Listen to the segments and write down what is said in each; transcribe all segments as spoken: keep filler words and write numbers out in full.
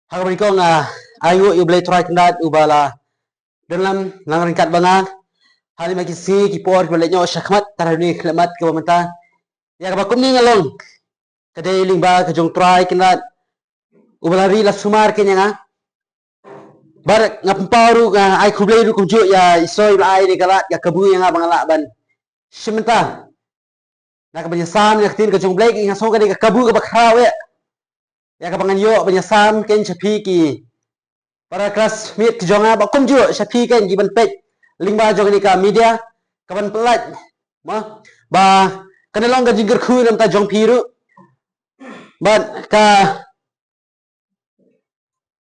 Ha kaba nyngkong, ah, ai nguh ïa U Blei Trai Kynrad uba la don lang ryngkat bad nga ha kine ki sngi ki por kiba la leit noh shakhmat, tang ha kane ka khyllipmat kaba mynta. Ïa kaba kumne nga long ka dei lyngba ka jong U Trai Kynrad uba la ri la sumar kane ïa nga. Bad nga pynpaw ruh, nga ai khublei ruh kumjuh ïa i Soh iba la ai ïa ka lad ka kabu ïa nga ba nga lah ban shim bynta na kaba ïasam ïa ka ktien ka jong U Blei. Nga sngew ka dei ka kabu kaba khraw eh ïa kaba ngan ïoh ban ïasam kein sha phi ki para classmate ki jong nga bad kumjuh sha phi kein kiban peit lyngba jong kane ka media, kaban pyllait, mo, ba kane long ka jingkyrkhu na bynta jong phi ruh. Bad ka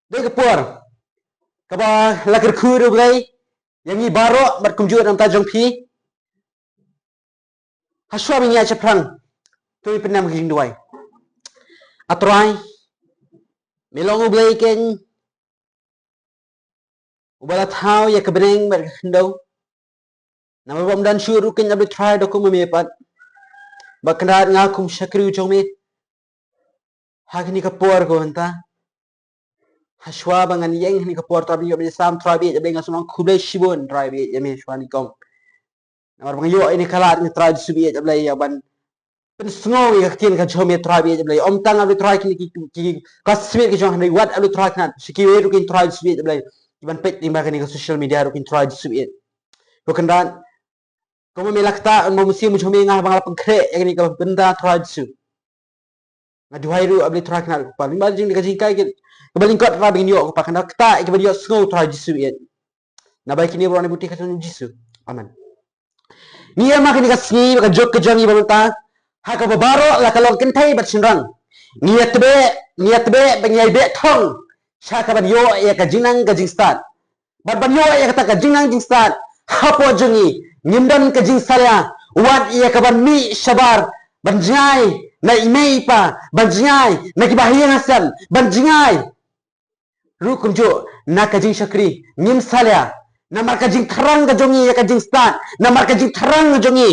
dei ka por kaba la kyrkhu ruh U Blei ïa ngi baroh bad kumjuh na bynta jong phi. Hashwa ba ngin ïaid shaphrang, to ngin pyndem ka jingduwai. A Trai, me long U Blei kein uba la thaw ïa ka bneng bad ka khyndew. Namar ba ym don shuh ruh kein, A Blei Trai, da kum ma me pat. Bad Kynrad, nga kum shakri jong me ha kane ka por kaba mynta, hashwa ba ngan ïeng ha kane ka por, Trai, ban ïoh ban ïasam, Trai, bad ïa U Blei nga sngewbha khublei shibun, Trai, bad ïa me hashwa nyngkong. Namar ba nga ïoh ïa kane ka lad, nga Trai Jisu, bad ïa U Blei, ïa ban pynsngew ïa ka ktien ka jong me, Trai, bad ïa U Blei. Ym tang, A Blei Trai, kine ki, ki, ki classmate ki jong nga, hynrei wat, A Blei Trai Kynrad, sha kiwei ruh kein, Trai Jisu, bad ïa U Blei, kiban peit lyngba kane ka social media ruh kein, Trai Jisu, bad ïa U Blei. Ko Kynrad, kumba me la ktah, mo, mynsiem jong me, nga haba nga la pynkhreh ïa kane ka bynta, Trai Jisu. Nga duwai ruh, A Blei Trai Kynrad, ko Pa, lyngba jong kane ka jinghikai kaba lyngkot, Trai, ba ngin ïoh, ko Pa, kynrad, ktah ïa kiban ïohsngew, Trai Jisu, bad ïa U Blei. Naba ïa kine baroh nga buti ha ka kyrteng U Jisu. Amen. Ngi ïa ma kane ka sngi, ba ka juk ka jong ngi ba mynta, ha kaba baroh la ka long kynthei bad shynrang, ngi ïa tbeh, ngi ïa tbeh ba ngi ïa beh thong sha kaban ïoh ïa ka jingnang ka jingstad. Bad ban ïoh ïa kata ka jingnang jingstad hapoh jong ngi, ngim don ka jingsalia wat ïa kaban mih shabar ban jngai na i mei i pa, ban jngai na kiba ha ïing ha sem, ban jngai ruh kumjuh na ka jingshakri, ngim salia. Namar ka jingthrang ka jong ngi ïa ka jingstad, namar ka jingthrang ka jong ngi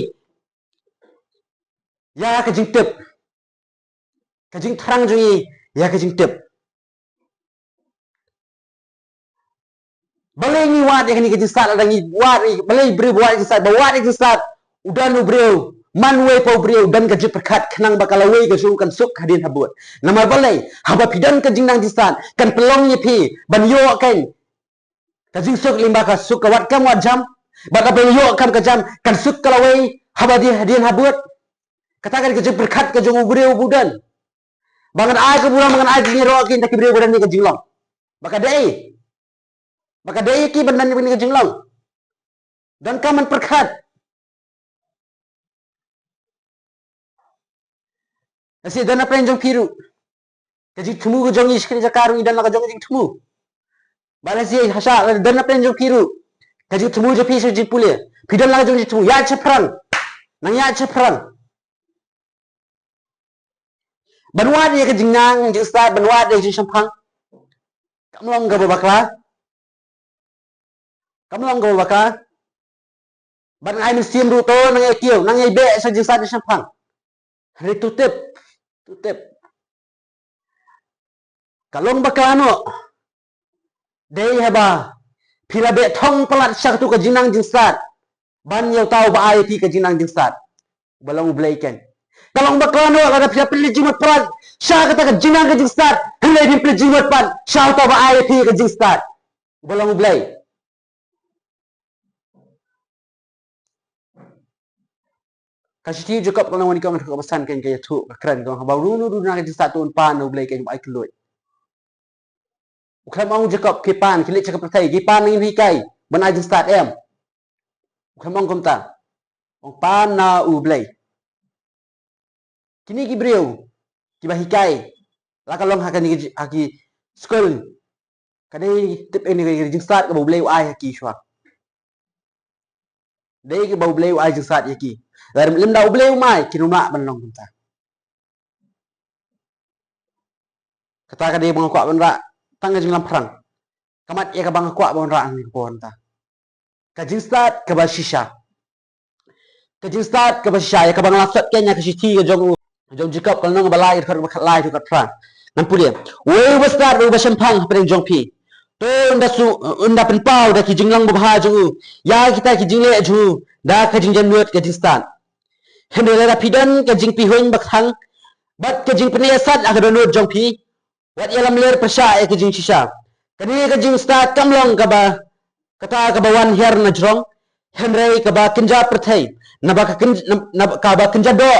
ïa ka jingtip. Ka jingthrang jong ngi ïa ka jingtip. Balei ngi wad ïa kane ka jingstad, lada ngi wad, balei briew ba wad ïa ka jingstad, ba wad ïa ka jingstad, u don u briew, man uwei pat u briew, don ka jingpyrkhat khnang ba ka lawei ka jong u kan suk hadien habud. Namar balei? Haba phi don ka jingnang jingstad, kan pynlong ïa phi ban ïoh kein ka jingsuk lyngba ka suk ka wad kam wad jam. Bad haba ïoh kam ka jam, kan suk ka lawei haba dei hadien habud. Kata ka dei ka jingpyrkhat ka jong u briew ba u don. Ba ngan ai ka burom, ba ngan ai ka jingïaroh ïa kita ki briew ba don ïa ka jinglong. Ba ka dei, ba ka dei ïa ki ban don ïa ka jinglong. Donkam ban pyrkhat. Lehse don na pdeng jong phi ruh ka jingthmu ka jong ngi sha kane ka jaka ruh, ngi don la ka jong ka jingthmu. Bad lehse ha sha, lada don na pdeng jong phi ruh ka jingthmu jong phi sha jingpule, phi don la ka jong ka jingthmu, ïaid shaphrang. Nang ïaid shaphrang. Ban wad ïa ka jingnang jingstad, ban wad ïa ka jingshemphang, kam long kaba bakla. Kam long kaba bakla. Bad nga ai mynsiem ruh, to nang ïa kiew, nang ïa beh sha jingstad jingshemphang. Hynrei to tip, to tip, ka long bakla noh dei haba phi la beh thong palat sha katu ka jingnang jingstad ban ïa uta uba ai ïa phi ka jingnang jingstad, uba long U Blei kein. Ka long bakla noh lada phi la pynleit jingmut palat sha kata ka jingnang ka jingstad, hynrei phim pynleit jingmut pat sha uta uba ai ïa phi ka jingstad, uba long U Blei. Ka shithi u Jakob ka lynnong ba nyngkong, ka dkhot ba san kein ka ïathuh, ka kren, ka ong, haba uno uno u duna ka jingstad to un pan na U Blei kein uba ai kylluid. U khlem ong u Jakob ki pan, ki leit sha ka pyrthei, ki pan, ngin hikai ban ai jingstad, em. U khlem ong kumta. Ong pan na U Blei. Kine ki briew kiba hikai, la ka long ha kane ki, ha ki skul, ka dei tip ïa kane ka jingstad kaba U Blei u ai ha ki shuwa. Dei kaba U Blei u ai jingstad ïa ki. Lada lymda U Blei um ai, kin ym lah ban long kumta. Kata ka dei ba nga kwah ban rah tang ka jinglamphrang. Ka mat ïa kaba nga kwah ban rah ha kane ka por mynta. Ka jingstad kaba shisha. Ka jingstad kaba shisha, ïa kaba nga la sot kein ïa ka shithi ka jong u, jong u Jakob ka lynnong ba lai, ka dkhot ba khatlai, ka dkhot phra. Nang pule. Uwei uba stad, uba shemphang hapdeng jong phi, to un da su, un da pynpaw da ki jinglong babha jong u ïa kita ki jingleh jong u da ka jingjemnud ka jingstad. Hynrei lada phi don ka jingpihuiñ ba kthang bad ka jingpynïasat ha ka dohnud jong phi, wat ïalam ler pyrshah ïa ka jingshisha. Kane ka jingstad kam long kaba, kata kaba wan hiar na jrong, hynrei kaba kynja pyrthei, naba ka kyn-, nab-, nab-, kaba kynja doh,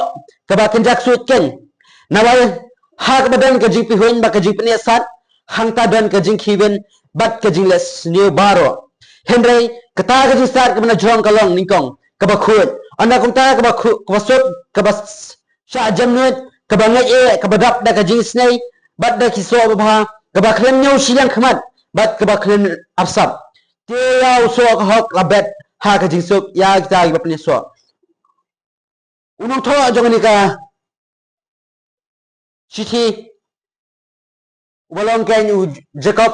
kaba kynja ksuid keiñ. Naba ha kaba don ka jingpihuiñ bad ka jingpynïasat, hangta don ka jingkhih win bad ka jingleh sniew baroh. Hynrei kata ka jingstad kaba na jrong ka long nyngkong kaba khuid. Ynda kumta kaba khu-, kaba suk, kaba s-, shah jemnud, kaba ngeit eh, kaba dap da ka jingisynei bad da ki soh babha, kaba khlem ñiew shiliang khmat bad kaba khlem arsap. Te ïa u soh ka hok la bet ha ka jingsuk ïa kita kiba pynïasoh. U nongthoh jong kane ka shithi uba long keiñ u Jakob.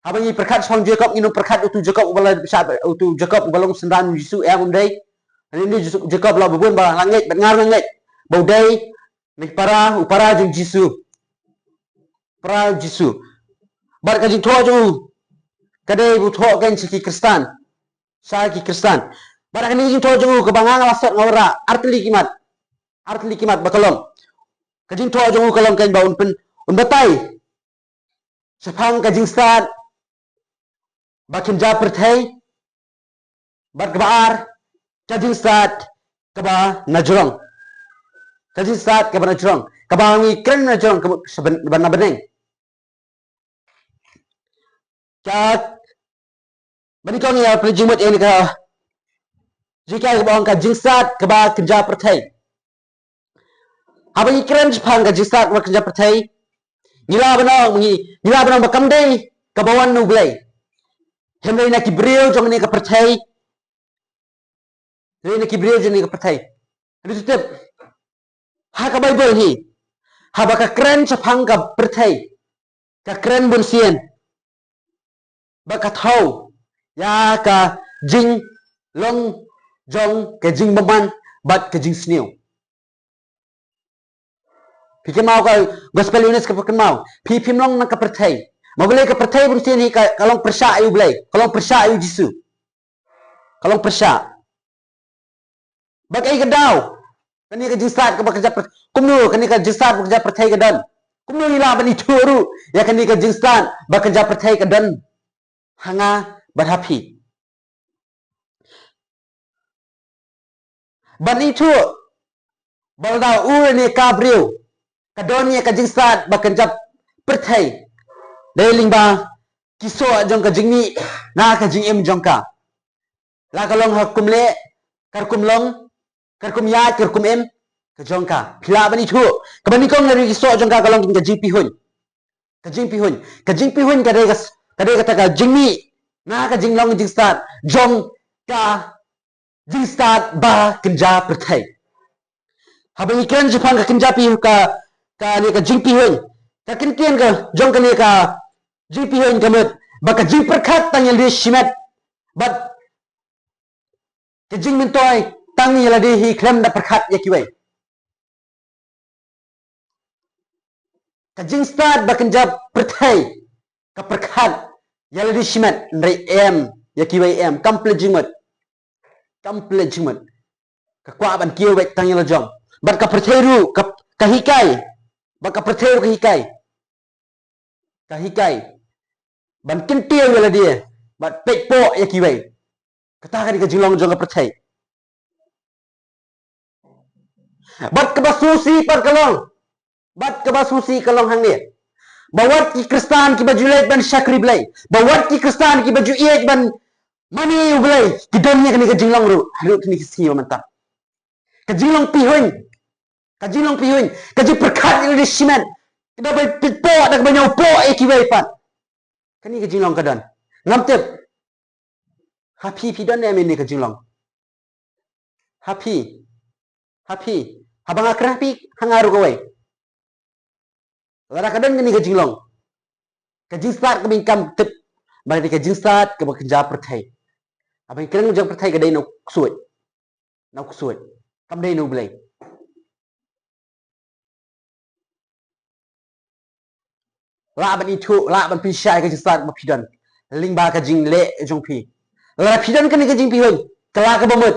Haba ngi pyrkhat shaphang Jakob, ngi nang pyrkhat utu Jakob uba la shah, utu Jakob uba long synran u Jisu, em, ym dei? Hynrei utu Jisu, Jakob la bun ba la ngeit, bad nga ruh nga ngeit ba u dei na ki para, u para jong u Jisu. Para u Jisu. Bad ka jingthoh jong u ka dei ba u thoh keiñ sha ki Khristan. Sha ki Khristan. Bad ha kane ka jingthoh jong u kaba nga nga la sot nga wanrah artylli ki mat. Artylli ki mat ba ka long. Ka jingthoh jong u ka long keiñ ba un pyn, un batai shaphang ka jingstad ba kynja pyrthei, bad kaba ar, ka jingstad kaba na jrong. Ka jingstad kaba na jrong. Kaba ngi kren na jrong, kaba, kaba na bneng. Ka, ba nyngkong ïa pynjingmut ïa kane ka jinghikai kaba ong ka jingstad kaba kynja pyrthei. Haba ngi kren shaphang ka jingstad kaba kynja pyrthei, ngi lah ban ong, ngi, ngi lah ban ong ba kam dei kaba wan na U Blei, hynrei na ki briew jong kane ka pyrthei. Hynrei na ki briew jong kane ka pyrthei. Hynrei to tip, ha ka Baibl hi, haba ka kren shaphang ka pyrthei, ka kren bunsien ba ka thew ïa ka jinglong jong ka jingbymman bad ka jingsniew. Phi kynmaw ka Gospel Ïoannis, ka phi kynmaw, phi phim long na ka pyrthei. Ma balei ka pyrthei bunsien hi ka, ka long pyrshah ïa U Blei, ka long pyrshah ïa U Jisu. Ka long pyrshah. Ba kaei ka daw kane ka jingstad kaba kynja pyrthei, kumno kane ka jingstad ba kynja pyrthei ka don? Kumno ngi lah ban ithuh ruh ïa kane ka jingstad ba kynja pyrthei ka don ha nga bad ha phi? Ban ithuh ba lada u ne ka briew ka don ïa ka jingstad ba kynja pyrthei, dei lyngba ki soh jong ka jingmih na ka jingim jong ka. La ka long ha kum leh, ka rukom long, ka rukom ïaid, ka rukom im ka jong ka. Phi lah ban ithuh, kaba nyngkong na ki soh jong ka ka long ka jingpihuiñ. Ka jingpihuiñ, ka jingpihuiñ ka dei ka, ka dei kata ka jingmih na ka jinglong jingstad jong ka jingstad ba kynja pyrthei. Haba ngi kren shaphang ka kynja pi-, ka, kane ka jingpihuiñ, ka kyntien ka jong kane ka jingpihuiñ ka mut ba ka jingpyrkhat tang ïa lade shimet bad ka jingmyntoi tang ïa lade hi, khlem da pyrkhat ïa kiwei. Ka jingstad ba kynja pyrthei ka pyrkhat ïa lade shimet, hynrei em ïa kiwei em, kam pynleit jingmut. Kam pynleit jingmut. Ka kwah ban kiew beit tang ïa la jong. Bad ka pyrthei ruh ka, ka hikai. Bad ka pyrthei ruh ka hikai. Ka hikai ban kyntiew ïa lade bad peit poh ïa kiwei. Kata ka dei ka jinglong jong ka pyrthei. Bad kaba sngewsih pat ka long, bad kaba sngewsih ka long hangne, ba wat ki Khristan kiba ju leit ban shakri Blei, ba wat ki Khristan kiba ju ïeit ban mane U Blei, ki don ïa kane ka jinglong ruh haduh kine ki sngi ba mynta. Ka jinglong pihuiñ, ka jinglong pihuiñ, ka jingpyrkhat ïa lade shimet, da ba peit poh, da ba ñiew poh ïa kiwei pat. Kane ka jinglong ka don. Ngam tip ha phi, phi don ne em ïa kane ka jinglong? Ha phi, ha phi, haba nga kren ha phi, ha nga ruh kawei. Lada ka don kane ka jinglong, ka jingstad kaba ngi kam tip ba ka dei ka jingstad kaba kynja pyrthei. Haba ngi kren jong pyrthei ka dei na u ksuid. Na u ksuid. Kam dei na U Blei. Lah ban ithuh, lah ban pynshisha ïa ka jingstad ba phi don lyngba ka jingleh jong phi. Lada phi don kane ka jingpyrshah, kylla kaba mut.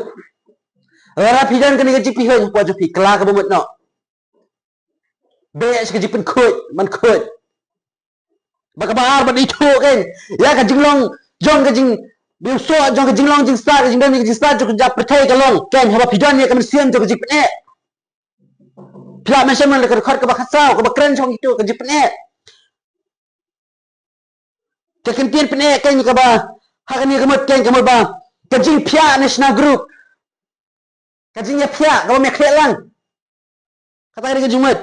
Lada phi don kane ka jingpyrshah hapoh jong phi, kylla kaba mut noh. Beh sha ka jingpynkhuid, ban khuid. Bad kaba ar, ban ithuh kein ïa ka jinglong jong ka jing, bym soh jong ka jinglong jingstad, ka jingdon ka jingstad jong ka jingpyrthei ka long kein haba phi don ïa ka mynsiem jong ka jingpyneh. Phi lah ban shem na ka dkhot kaba khatsaw kaba kren shaphang kito ka jingpyneh. Ka kyntien pyneh kein kaba ha kane ka mut kein ka mut ba ka jingphiah national group. Ka jingïaphiah kaba me khleh lang. Kata ka dei ka jingmut.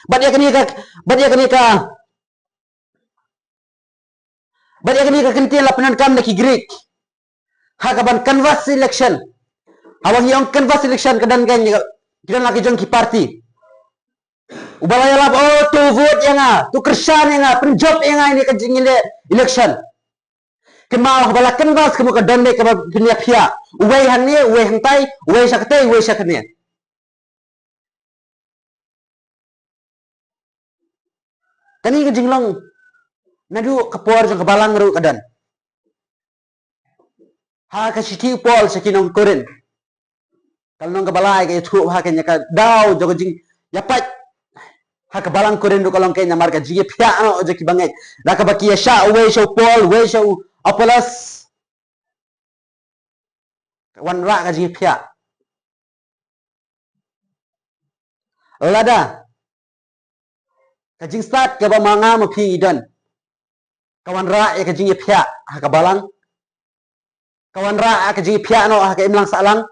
Bad ïa kane ka, bad ïa kane ka, bad ïa kane ka kyntien la pyndonkam da ki Greek ha kaban canvass election. Haba ngi ong canvass election ka don kein, ki don la ki jong ki party. Uba la ïalap, oh, to vote ïa nga, to kyrshan ïa nga, pynjop ïa nga ïa kane ka jingïaleh election. Kynmaw haba la canvass ka mut ka don beit kaba pynïaphiah. Uwei hangne, uwei hangtai, uwei sha katei, uwei sha kane. Kane ka jinglong naduh ka por jong ka balang ruh ka don. Ha ka shithi u Paul sha ki nong Korinth, ka lynnong kaba lai, ka ïathuh ha kane ka daw jong ka jingïapait ha ka balang Korinth ruh ka long kein namar ka jingïaphiah noh jong ki bangeit. Da kaba ki ïashah uwei sha u Paul, uwei sha u Apollos, ka wanrah ka jingïaphiah. Lada ka jingstad kaba ma nga ma phi ngi don ka wanrah ïa ka jingïaphiah ha ka balang, ka wanrah ïa ka jingïaphiah noh ha ka imlang sahlang,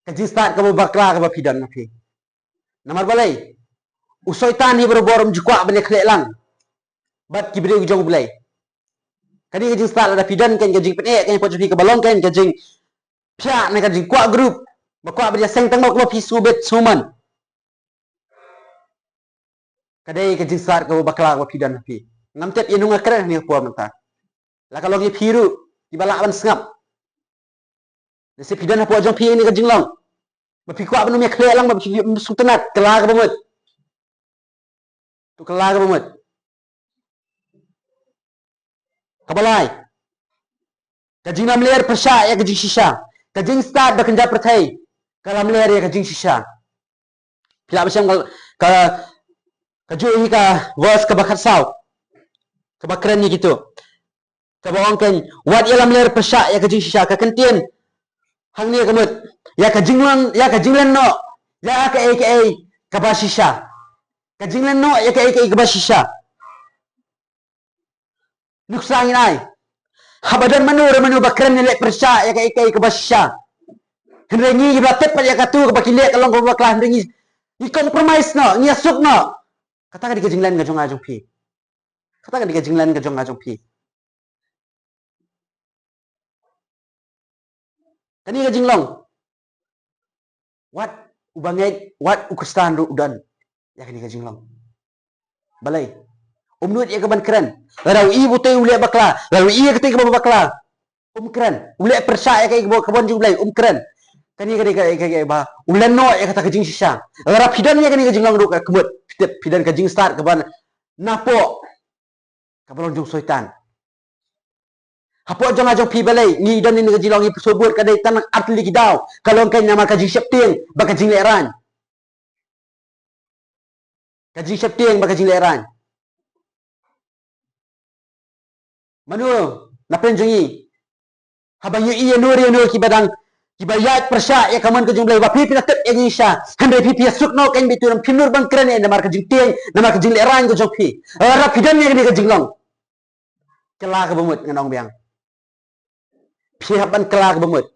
ka jingstad kaba bakla kaba phi don ma phi. Namar balei? U Soitan hi barabor um ju kwah ban ïakhleh lang bad ki briew jong U Blei. Kane ka jingstad lada phi don kein ka jingpyneh kein hapoh jong phi kaba long kein ka jingphiah ne ka jingkwah group, ba kwah ban ïaseng tang ba kumba phi sngewbit sngewman. Ka dei ka jingstad kaba bakla kaba phi don ha phi. Ngam tip ïano nga kren ha kane ka por mynta. La ka long ïa phi ruh kiba lah ban sngap. Lehse phi don hapoh jong phi ïa kane ka jinglong ba phi kwah ban ym ïakhleh lang, ba phi ym sngewtynnat, kylla kaba mut. To kylla kaba mut. Kaba lai, ka jinglamler pyrshah ïa ka jingshisha. Ka jingstad ba kynja pyrthei ka lamler ïa ka jingshisha. Phi lah ban shem ka, ka, kajuh hi ka verse kaba khatsaw kaba kren ïa kito. Kaba ong kein, wat ïalamler pyrshah ïa ka jingshisha, ka kyntien hangne ka mut ïa ka jinglen, ïa ka jinglen noh ïa kaei kaei kaba shisha. Ka jinglen noh ïa kaei kaei kaba shisha. Nuksa ngin ai, haba don mano re mano ba kren ïaleh pyrshah ïa kaei kaei kaba shisha, hynrei ngi kiba tip pat ïa katu kaba ki leh ka long kaba bakla, hynrei ngi, ngi compromise noh, ngi ïasuk noh. Kata ka dei ka jinglen ka jong nga jong phi. Kata ka dei ka jinglen ka jong nga jong phi. Kane ka jinglong, wat u bangeit, wat u Khristan ruh u don ïa kane ka jinglong. Balei? Um nud ïa kaban kren. Lada u i ba utei u leh bakla, lada u i ïa katei kaba bakla, um kren. U leh pyrshah ïa kaei kaba, kaba bun jong U Blei, um kren. Kane ka dei ka, ka, ka, ba u len noh ïa kata ka jingshisha. Lada phi don ïa kane ka jinglong ruh ka mut, phi tip phi don ka jingstad kaba napoh, kaba long jong u Soitan. Hapoh jong nga jong phi balei ngi don ïa kane ka jinglong, ngi pyrshah bud, ka dei tang ar tylli ki daw. Ka long kein namar ka jingsheptieng bad ka jinglehraiñ. Ka jingsheptieng bad ka jinglehraiñ. Mano na pdeng jong ngi, haba ngi ïohi ïano re ïano kiba dang, kiba ïaid pyrshah ïa ka mon ka jong U Blei, ba phi phi la tip ïa ka jingshisha, hynrei phi phi ïasuk noh kein, bad to, phim nud ban kren ïa namar ka jingtieng, namar ka jinglehraiñ ka jong phi. Lada phi don ïa kane ka jinglong, kylla kaba mut, ngan ong biang, phi hap ban kylla kaba mut.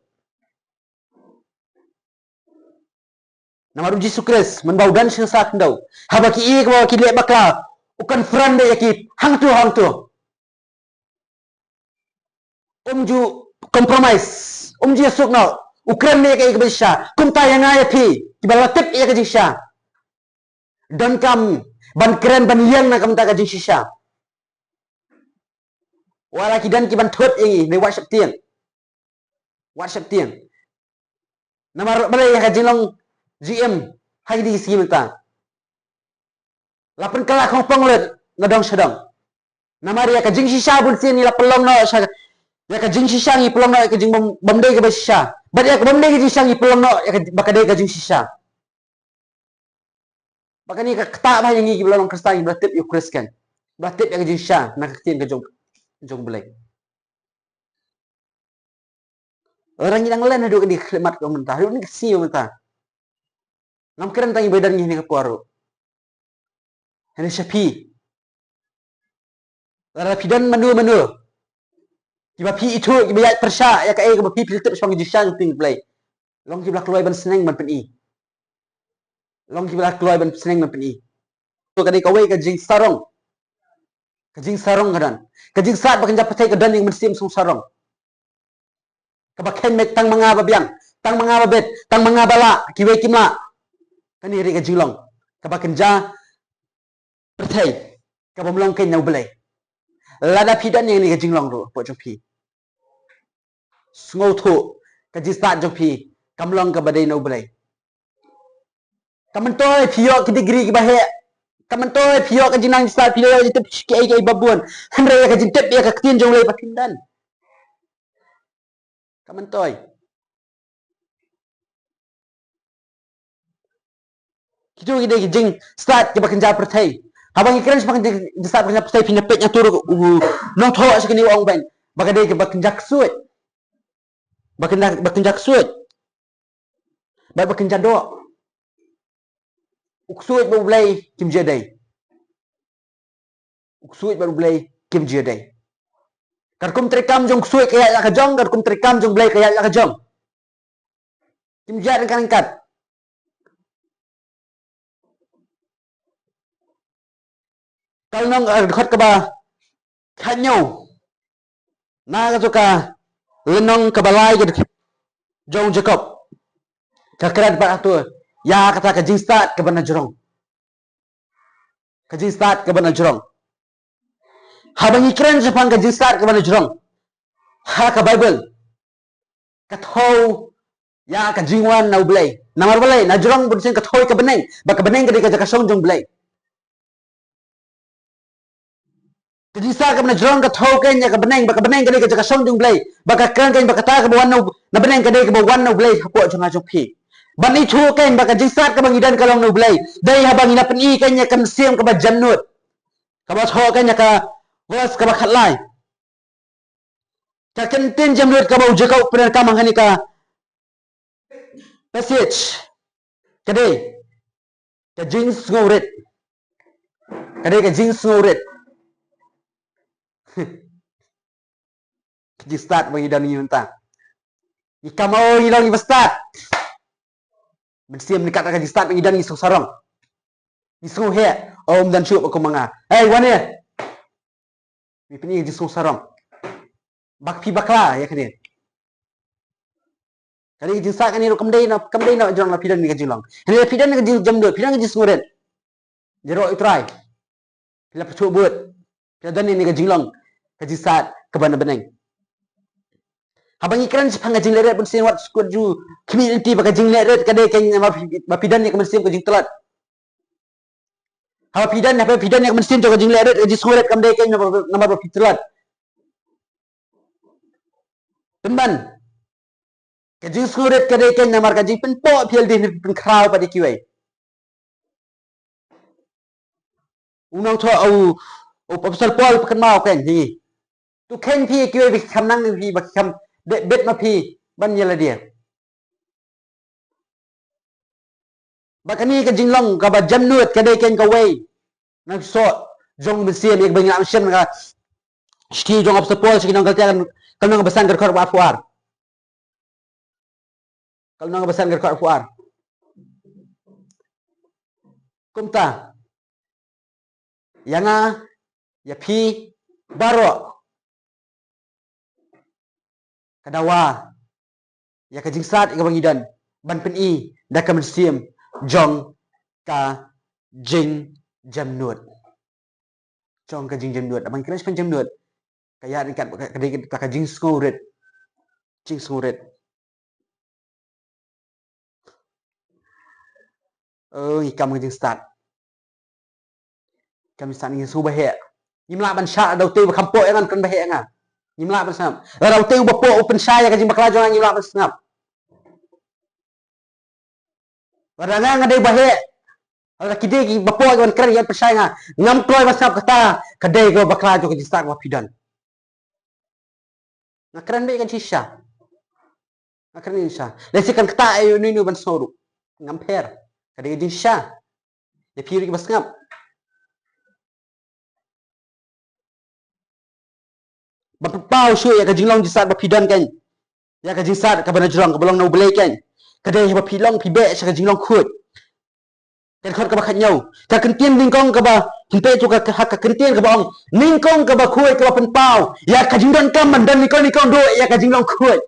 Namar U Jisu Khrist mynba u don sha khyndew, haba ki ïohi ba ki leh bakla, u confront ïa ki hangto hangto. Um ju compromise, um ju ïasuk noh, u kren ïa kaei kaba shisha. Kumta ïa nga ïa phi kiba la tip ïa ka jingshisha, donkam ban kren, ban ïeng na ka bynta ka jingshisha. Wat la ki don kiban thut ïa ngi, ne wat sheptieng. Wat sheptieng. Namar balei? Ïa ka jinglong jingim ha kine ki sngi mynta la pynkylla khongpong lut. na dong sha dong. Namar ïa ka jingshisha bun sien ngi la pynlong noh sha, ïa ka jingshisha ngi pynlong noh ïa ka jingbym, bym dei kaba shisha. Bad ïa ka bym dei ka jingshisha ngi pynlong noh ïa ka ba ka dei ka jingshisha. Ba kane ka ktah ba ïa ngi kiba la long Khristan, kiba la tip ïa u Khrist kan, ba la tip ïa ka jingshisha na ka ktien ka jong, jong U Blei. Lada ngi dang len haduh kane ka khyllipmat ka mynta, haduh kane ka sngi mynta, ngam kren tang ïa ba don ngi ha kane ka por ruh. Hynrei sha phi, lada phi don mano mano kiba phi ithuh, kiba ïaid pyrshah ïa kaei kaba phi, phi la tip shaphang ka jingshisha jong U Blei, long kiba la kloi ban sneng ban pyni. Long kiba la kloi ban sneng ban pyni. To ka dei kawei ka jingsarong. Ka jingsarong ka don. Ka jingstad ba kynja pyrthei ka don ïa ka mynsiem song sarong, kaba kheiñ beit tang ma nga ba biang, tang ma nga ba beit, tang ma nga ba lah, kiwei kim lah. Kane ruh ka jinglong kaba kynja pyrthei, kabym long keiñ na U Blei. Lada phi don ïa kane ka jinglong ruh hapoh jong phi, sngewthuh, ka jingstad jong phi kam long kaba dei na U Blei. Kam myntoi phi ïoh ki degree kiba heh, kam myntoi phi ïoh ka jingnang jingstad, phi la ïoh jingtip kiei kiei ba bun, hynrei ïa ka jingtip ïa ka ktien jong U Blei ba phim don. Kam myntoi. Kito ki dei ki jingstad kiba kynja pyrthei. Haba ngi kren shaphang ka jingstad ba kynja pyrthei, phin ïa peit ïa tur u nongthoh sha kane u ong beiñ ba ka dei kiba kynja ksuid. Ba kynja, ba kynja ksuid. Bad ba kynja doh. U ksuid bad U Blei kim ju ïadei. U ksuid bad U Blei kim ju ïadei. Katkum treikam jong u ksuid ka ïaid la ka jong, katkum treikam jong U Blei ka ïaid la ka jong. Kim ju ïaid ryngkat ryngkat. Ka lynnong, eh, dkhot kaba khathynñiew na kato ka lynnong kaba lai ka dkhot jong u Jakob, ka kren pat hato ïa kata ka jingstad kaba na jrong. Ka jingstad kaba na jrong. Haba ngi kren shaphang ka jingstad kaba na jrong ha ka Baibl, ka thew ïa ka jingwan na U Blei. Namar balei? Na jrong bun sien ka thew ïa ka bneng, ba ka bneng ka dei ka jaka shong jong U Blei. Ka jingstad kaba na jrong ka thew keiñ ïa ka bneng, ba ka bneng ka dei ka jaka shong jong U Blei. Ba ka kren keiñ ba kata kaba wan na, na bneng ka dei kaba wan na U Blei hapoh jong nga jong phi. Ban ithuh keiñ ba ka jingstad kaba ngi don ka long na U Blei, dei haba ngi na pyni keiñ ïa ka mynsiem kaba jemnud. Kaba thoh keiñ ïa ka verse kaba khatlai. Ka kyntien jemnud kaba u Jakob u pyndonkam ha kane ka passage, ka dei ka jingsngewrit. Ka dei ka jingsngewrit. Ka jingstad ba ngi don ngi mynta. Ngi kam, oh, ngi long ngi ba stad. Mynsiem ngi kat ka jingstad ba ngi don ngi sngewsarong. Ngi sngew heh, oh, ym don shuh ba kum ma nga. Hei, wan ïa. Ngi pyni ka jingsngewsarong. Bad phi bakla ïa kane. Kane ka jingstad kane ruh kam dei na, kam dei na jrong la phi don ïa ka jinglong. Hynrei phi don ïa ka jingjemnud, phi don ïa ka jingsngewrit. Ïaroh ïa U Trai. Phi la pyrshah bud. Phi la don ïa ka jinglong. Ka jingstad kaba na bneng. Haba ngi kren shaphang ka jinglehrit bun sien wat skud ju khmih lynti ba ka jinglehrit ka dei keiñ namar phi, ba phi don ïa ka mynsiem ka jingtlot. Haba phi don, haba phi don ïa ka mynsiem jong ka jinglehrit, ka jingsngewrit kam dei keiñ namar, namar ba phi tlot. Pynban. Ka jingsngewrit ka dei keiñ namar ka jingpynpoh phi ïa lade, pynkhraw pat ïa kiwei. U nongthoh, u, u Apostol Paul u kynmaw keiñ hi. To kheiñ phi ïa kiwei ba ki kham nang ïa phi, ba ki kham dei bit ma phi ban ïa lade. Ba kane ka jinglong kaba jemnud ka dei keiñ kawei na ka soh jong mynsiem, ïa kaba ngi la shem na ka shithi jong u Apostol Paul sha ki nong Galatia, ka lynnong kaba san ka dkhot kaba arphew ar. Ka lynnong kaba san ka dkhot arphew ar. Kumta ïa nga, ïa phi baroh, ka dawa ïa ka jingstad ïa kaba ngi don ban pyni da ka mynsiem jong ka jingjemnud. Jong ka jingjemnud. Haba ngi kren shaphang jemnud, ka ïaid ryngkat ka, ka dei ka, ka jingsngewrit. Jingsngewrit. Oh, ngi kam ka jingstad. Kam shisha ngi shu ba heh. Ngim lah ban shah da utei ba kham pok ïa nga, kren ba heh ïa nga. Ngim lah ban sngap. Lada utei uba pok u pynshai ïa ka jingbakla jong nga, ngim lah ban sngap. Lada nga nga dei ba heh, lada ki dei kiba pok ban kren ïa pynshai nga, ngam kloi ban sngap kata ka dei ka bakla jong ka jingstad kaba phi don. Nga kren beit ka jingshisha. Nga kren jingshisha. Lehse kan ktah ïa uno uno ban sngew ruh. Ngam pher. Ka dei ka jingshisha. Ïa phi ruh kiba sngap. Ba pynpaw shuh ïa ka jinglong jingstad ba phi don kein. Ïa ka jingstad kaba na jrong kaba long na U Blei kein. Ka dei haba phi long phi beh sha ka jinglong khuid. Ka dkhot kaba khatñiew. Ka kyntien nyngkong kaba pynpaw tu ka, ka, ka kyntien kaba ong nyngkong kaba khuid kaba pynpaw ïa ka jingdonkam ban don nyngkong nyngkong duh ïa ka jinglong khuid.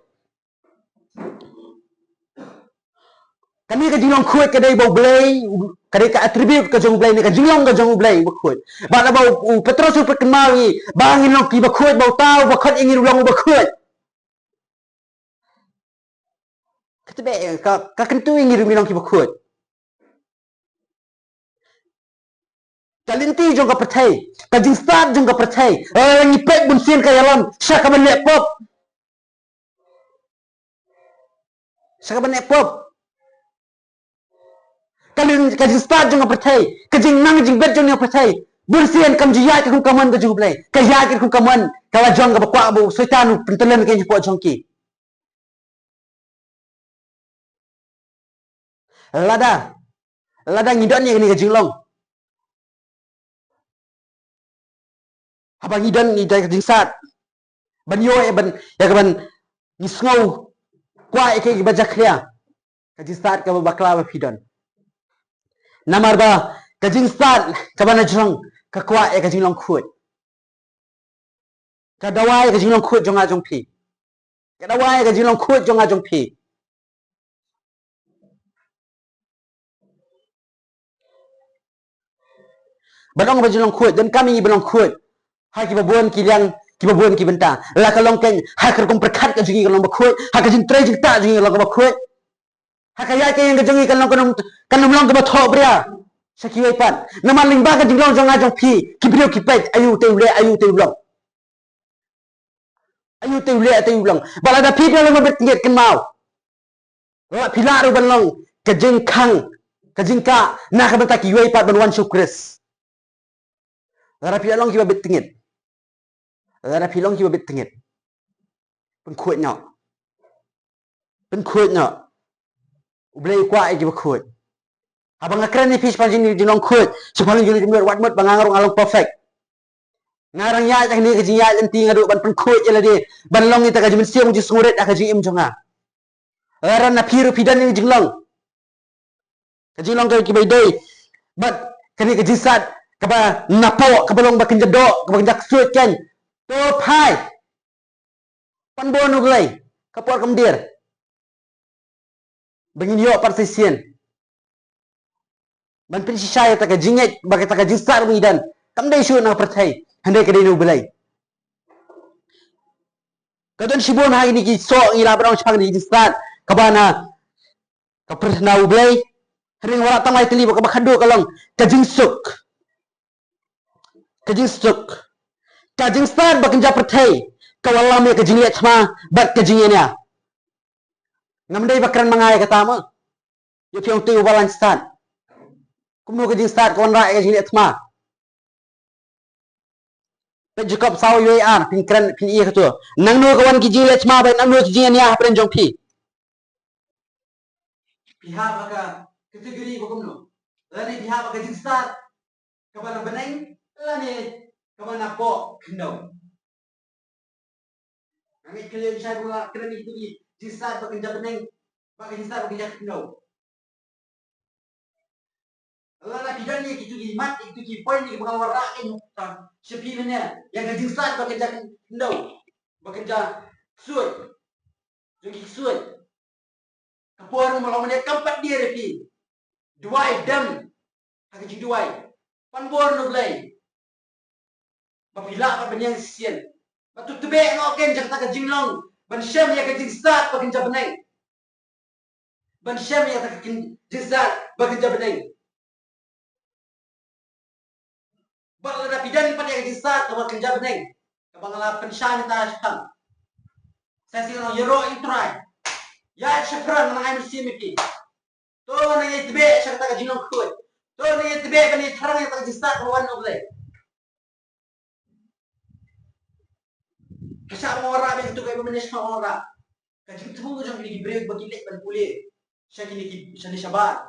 Kane ka jinglong khuid ka dei ba U Blei, ka dei ka attribute ka jong U Blei ne ka jinglong ka jong U Blei ba khuid. Bad ba u, u Petros u pynkynmaw ïa ngi ba ngin long kiba khuid, ba uta uba khot ïa ngi u long uba khuid. Ka tbeh ka, ka kyntu ïa ngi ruh ngin long kiba khuid. Ka lynti jong ka pyrthei, ka jingstad jong ka pyrthei. Eh, ngi peit bun sien ka ïalam sha kaba leh pop. Sha kaba leh pop. Ka lyn, ka jingstad jong ka pyrthei, ka jingnang jingbit jong ka pyrthei. Bun sien kam ju ïaid katkum ka mon ka jong U Blei. Ka ïaid katkum ka mon kaba jong kaba kwah ba u Soitan u pyntyllun ka ïa pop jong ki. Lada, lada ngi don ïa kane ka jinglong. Haba ngi don ngi don ka jingstad ban ïoh ïa ban, ïa ka ban ngi sngew kwah ïa kiba jakhlia. Ka jingstad kaba bakla ba phi don. Namar ba ka jingstad kaba na jrong ka kwah ïa ka jinglong khuid. Ka dawa ïa ka jinglong khuid jong nga jong phi. Ka dawa ïa ka jinglong khuid jong nga jong phi. Ban ong ba jinglong khuid, donkam ïa ngi ban long khuid ha kiba bun ki liang, kiba bun ki bynta. La ka long kein ha ka rukom pyrkhat ka jong ngi kan long ba khuid, ha ka jingtrei jingktah jong ngi kan long kaba khuid. Ha ka ïaid ka ïeng ka jong ngi kan long, kan ym, kan ym long kaba thohbria sha kiwei pat. Namar lyngba ka jinglong jong nga jong phi, ki briew ki peit aïu te u leh, aïu te u long. Aïu te u leh, aïu te u long. Ba lada phi phi long ba bit tngit, kynmaw, la phi lah ruh ban long ka jingkhang, ka jingkah na ka bynta kiwei pat ban wan sha U Khrist. Lada phi long kiba bit tngit. Lada phi long kiba bit tngit. Pynkhuid noh. Pynkhuid noh. U Blei u kwah ïa kiba khuid. Haba nga kren ïa phi shaphang jong ka jinglong khuid, shaphang jong ka jinglong khuid, wat mut ba nga ruh nga long perfect. Nga dang ïaid ha kane ka jingïaid lynti, nga duh ban pynkhuid ïa lade ban long ïa kata ka jingmynsiem jingsngewrit ha ka jingim jong nga. Lada na phi ruh phi don ïa ka jinglong, ka jinglong ka kiba ïadei bad kane ka jingstad kaba napoh, kaba long ba kynja doh, kaba kynja ksuid kein, to phai. Pan bor na U Blei, ka por kam dier ba ngin ïoh pat shisien ban pynshisha ïa kata ka jingngeit bad kata ka jingstad ba ngi don. Kam dei shuh na ka pyrthei, hynrei ka dei na U Blei. Ka don shibun ha kine ki soh ngi la ban ong shaphang kane ka jingstad kaba na ka pyrthei na U Blei. Hynrei nga wanrah tang lai tylli bad kaba khatduh ka long ka jingsuk. Ka jingsuk. Ka jingstad ba kynja pyrthei ka wallam ïa ka jingleh thma bad ka jingïania. Ngam dei ba kren ma nga ïa kata mo. Ïa phi ong te u ba lan stad. Kumno ka jingstad ka wanrah ïa ka jingleh thma? Peit Jakob saw wei ar, phin kren, phin ïa kata. Nangno ka wan ki jingleh thma bad nangno ki jingïania hapdeng jong phi? Phi hap ha ka category ba kumno? Lane phi hap ha ka jingstad kaba na bneng lane kaba napoh khyndew? Nga ngeit khlem shai ba la kren ïa kitu ki jingstad ba kynja bneng bad ka jingstad ba kynja khyndew. Lada phi don ïa kitu ki mat, ïa kitu ki point ïa kiba nga wanrah, ïa ka sha phi mynne, ïa ka jingstad ba kynja khyndew, ba kynja ksuid, jong ki ksuid. Ka por ba long mynne kam pat dier ïa phi. Duwai dem ha ka jingduwai. Pan bor na U Blei ba phi lah ban ïeng shisien. Ba to tbeh noh kein jong kata ka jinglong ban shem ïa ka jingstad ba kynja bneng. Ban shem ïa kata ka jingstad ba kynja bneng. Bad lada phi don pat ïa ka jingstad kaba kynja bneng, kaba nga la pynshai mynta shaphang, sa shisien nga ong, ïaroh ïa u Trai, ïaid shaphrang, ngan ai mynsiem ïa phi. To nang ïa tbeh sha kata ka jinglong khuid. To nang ïa tbeh ban ïa thrang ïa kata ka jingstad kaba wan na U Blei. Ka shah ban wanrah, bad kito kiba mynne shah ban wanrah. Ka jingthmu jong kine ki briew ba ki leit ban pule sha kine ki, shane shabar,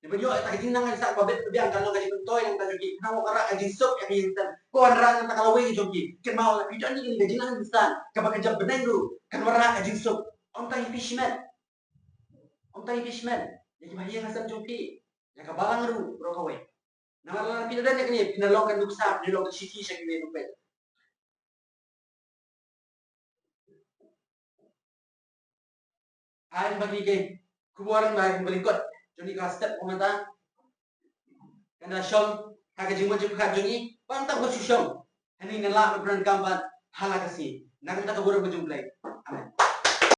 ne ban ïoh ïa kata ka jingnang ka jingstad kaba bit ba biang, kan long ka jingmyntoi na ka bynta jong ki. Khnang ba wanrah ka jingsuk ïa ka ïing ka sem, ka wanrah na kata ka lawei jong ki. Kynmaw, lada phi don ïa kane ka jingnang ka jingstad kaba kynja bneng ruh, kan wanrah ka jingsuk. Ym tang ïa phi shimet. Ym tang ïa phi shimet, ïa kiba ha ïing ha sem jong phi, ïa ka balang ruh baroh kawei. Namar lada phi la don ïa kane, phin da long ka nuksa, phin da long ka shithi sha kiwei ruh peit. Ai ba kine ki khubor ba, ba lyngkot jong kane ka step kumta kan da shong ha ka jingmut jingpyrkhat jong ngi, ba ym tang ban shu shong hangne, ngi lah ban pyndonkam pat ha la ka sngi. Na ka bynta ka burom ka jong U Blei. Amen.